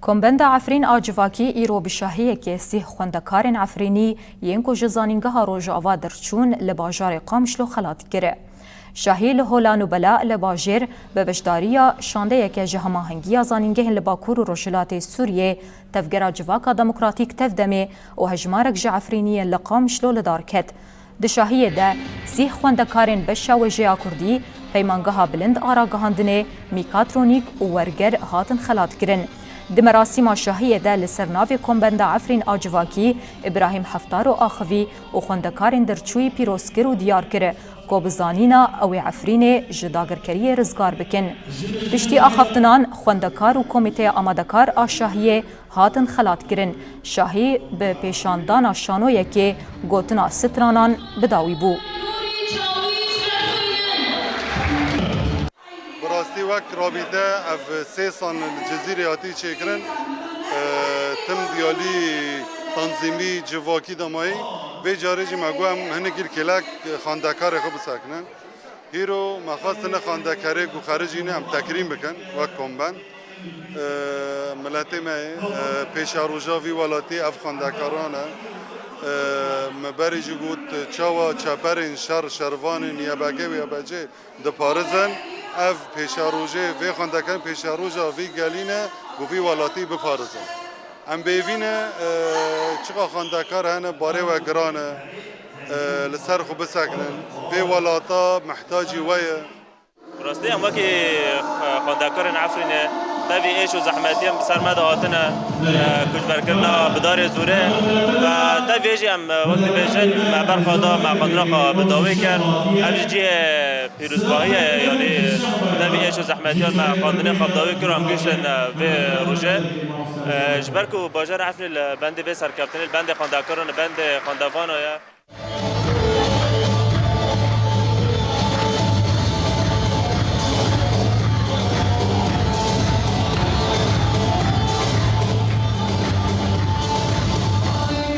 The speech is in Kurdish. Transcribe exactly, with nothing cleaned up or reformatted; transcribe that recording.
Kombenda Efrîn a Civakî îro bi şahiyekê sîh xwendekarên Efrînî yên ku ji Zanîngeha Rojava derçûn li bajarê Qamişlo xelat kir. Şahî li Hola Nûbela li bajêr bi beşdariya şandeyeke ji Hemahengiya Zanîngehên li Bakur û Rojhilatê Sûriyê, Tevgera Civaka Demokratîk Tevdemê û hejmarek ji Efrîniyên li Qamişlo li dar ket. Di şahiyê de sîh xwendekarên beşa wêjeya kurdî, Peymangeha Bilind a Ragihandinê, Mîkatronîk û Werger hatin xelatkirin. Di merasîma şahiyê de li ser navê Kombenda Efrîn a Civakî, Îbrahîm Heftaro axivî û xwendekarên derçûyî pîroz kir û diyar kir ku bi zanîna ew ê Efrînê ji dagirkeriyê rizgar bikin. Piştî axaftinan, xwendekar û komîteya amadekar a şahiyê hatin xelatkirin. Şahî bi pêşandana şanoyekê gotina stranan bi dawî bû. Bi rastî wek rabîte ev sê sal li Cizîrê hatî çêkirin. E, tim diyalî tanzîmî civakî de mayî. Vê carê jî me got em hinekî li kêlek xandekarê xwe bisekinin. Hîro me xwest hinek xandekarê ku xericî ne em tekrîm bikin wek kombend. E, miletê me ye. E, pêşeroja vî welatî ev xwendekaran e. E, me berê jî got çawa çeperên şer, şervanên Y B G û Y B C diparizin. Ev pêşerojê vê xwendekan pêşeroja vî gelî ne ku vî welatî biparizin. Em bêvî ne, e, çiqa xwendekar hene, barê we giran e, e, li ser xwe bisekinin. Vê welata mihtacî we ye. Rastî em wekî, e, xwendekarên Efrînê tevî êş û zehmetiyên bi ser me de hatine, e, koçberkirina bidarê zûrê ve tevî jî em, e, wek dibêjin me berxa da, me xwendina xwe bi dawî kir. Ev jî cihê pîrozbahiyê ye, yanî tevî êş û zehmetiyan me xwendinê xwe bi dawî kir û em gihiştin, e, vê rojê. E, ji ber ku bajarê Efrîn li bendê vê serkeftinê, li bendê xwendekaran, li bendê xwendevana ye.